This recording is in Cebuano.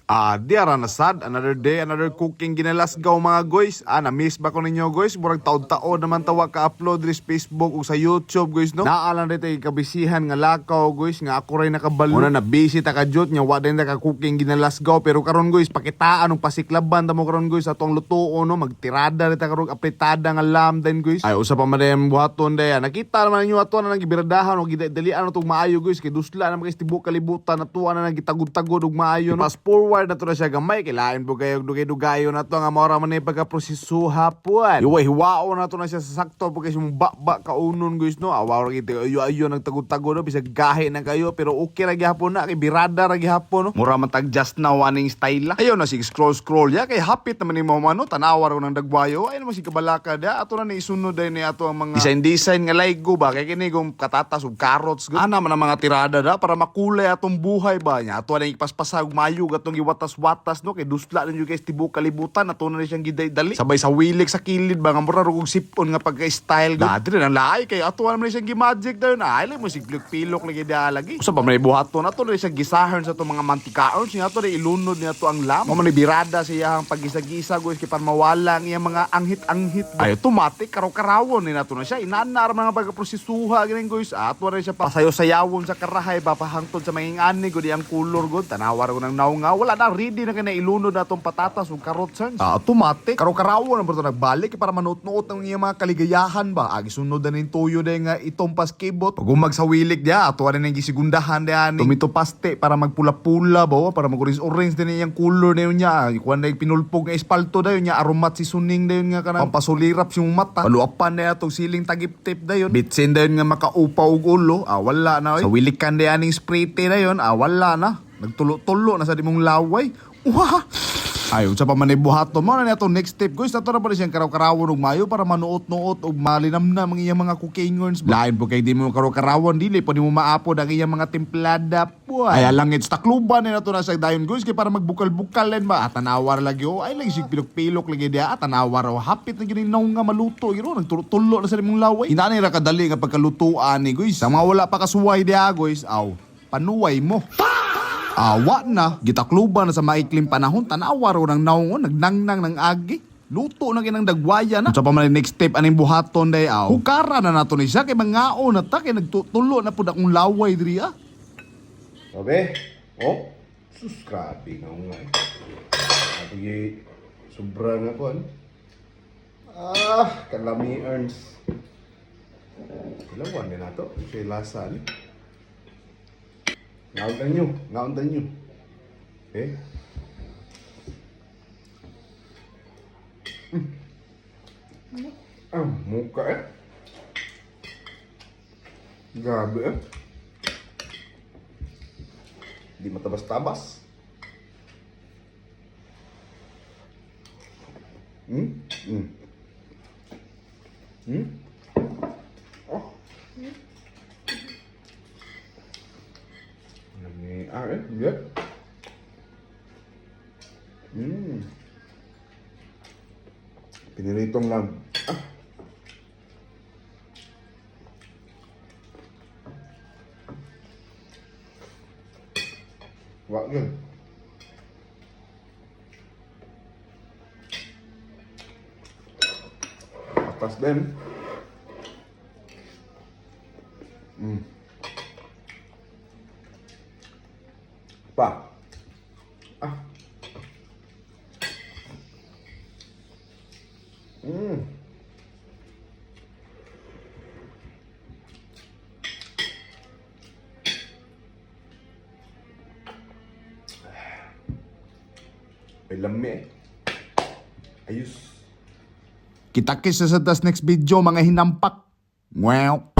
Ah, di ara na sad. Another day, another cooking ginalasgaw, mga guys. Ah, na-miss ba ko ninyo, guys? Murag taon-taon naman tawa ka-upload diri sa Facebook ug sa YouTube, guys, no? Naalang rin tayo kabisihan nga lakaw, guys, nga ako rin nakabalo. Una na busy ta ka jud nya wa din ta ka cooking ginalasgaw, pero karon, guys, pakitaan og pasiklaban ta mo karon, guys, atong lutuon, no, magtirada rin ta karon apritada nga lamb din, guys. Ay, usa pa man din buhaton day. Nakita naman ninyo ato na nang gibiradahan og gidalian og maayo, guys, kay dusla na mga tibok kalibutan natuwa na nagitagod-tagod og maayo, no. Fast forward na to na siya gamay kay lain po kayo dugay-dugayo na to nga maora man ni pagka-prosesuha puan. Hiwa hiwao na to na siya sa sakto po kay ba kaunon, guys, no. Awaw ra gid ayo ayo nagtagod-tagod, no, bisag gahi na kayo, pero okay ra gihapon na kay birada ra gihapon, no. Mura man tag just now aning style. Ayo na sig scroll scroll ya kay hapit naman nimo mano tanawa ra ng dagwayo. Ay naman si kabalaka da ato na ni isunod day ni ato ang mga design design nga laygo ba kay kini kung katatas ug carrots gud. Ana man ang mga tirada da para makulay atong buhay ba nya ato na ipaspasag mayo gatong giwatas-watas, no, kay dusla na jud guys tibok kalibutan ato na ni siyang giday-dali sabay sa wilik sa kilid ba nga mura rog sipon nga pagka-style gud. Diri nang laay kay ato naman ni siyang gi-magic dayon ay lang mo sig pilok lagi da lagi. Usa pa man buhaton ato na siyang gisahon sa atong mga mantikaon siya ato na ilunod niya ato ang lamb. Mao man ni birada sa iyang pagisa-gisa, guys, kay para mawala ang iyang mga anghit-anghit ba. Ay automatic karaw-karawon ni nato na siya inana ra mga pagkaprosesuha ganin, guys. Ato na siya pasayo-sayawon sa karahay ba pahangtod sa mga ingani gud iyang kulor gud. Tanawa ra ko ng naunga, wala na, ready na kay na ilunod na atong patatas ug carrots. Ah, automatic karaw-karawon na to nagbalik kay para manuot-nuot ang iyang mga kaligayahan ba. Agi sunod na ning tuyo day nga itong paskibot pag umag sa wilik dia ato na ning gisegundahan dia ani tomato paste para magpula-pula ba, para mag orange din iyang kulor na yun niya. Kuan na pinulpog nga espalto dayon niya, aromat seasoning dayon nga kanang pampasulirap sa imong mata. Paluapan na atong siling tagiptip dayon, bitsin dayon nga makaupaw og ulo. Ah, wala na oy. Sa wilikan day aning spray dayon. Ah, wala na, nagtulo-tulo na sa dimong laway. Wah! Ayon sa pamanibuhaton mo na niya next step, guys. Ato na pa rin siyang karaw-karawon og mayo para manuot-nuot og malinamnam ang iyang mga cookingons. Lain po kay di mo karaw-karawon, dili po di mo maapod ang iyang mga timplada po. Ay langit sa takluban ni nato na sa dayon, guys, kay para magbukal-bukal din ba. At tanawar lagi oh. Ay lagi sig pilok-pilok lagi diya. At tanawar oh. Hapit na gini nga maluto. Gino nagtulo-tulo na sa imong laway. Inani ra kadali nga pagkalutuan ni, guys. Sa mga wala pa kasuway diya, guys, aw panuway mo. Awa na, gitakluban na sa maikling panahon, tanawa raw ng naungon, nagnangnang ng agi. Luto na kinang dagwaya na. Sa pa man next step aning buhaton day aw. Hukara na nato ni siya kay mangao na ta kay nagtutulo na pud akong laway diri ah. Sabi, oh, sus, grabe nga nga eh. Sabi, sobra nga ko, ano? Ah, kalami earns. Ilawan din nato, kay lasa ni. Ngaon nyo, ngaon nyo. Eh? Ah, muka eh. Grabe eh. Di matabas-tabas. Oh. Lami ah eh, yeah. Piniritong lang. Ah. Wa yun. Atas din. Pa. Ah. May lami eh. Ayos. Kita-kits sa tas next video, mga hinampak. Wow.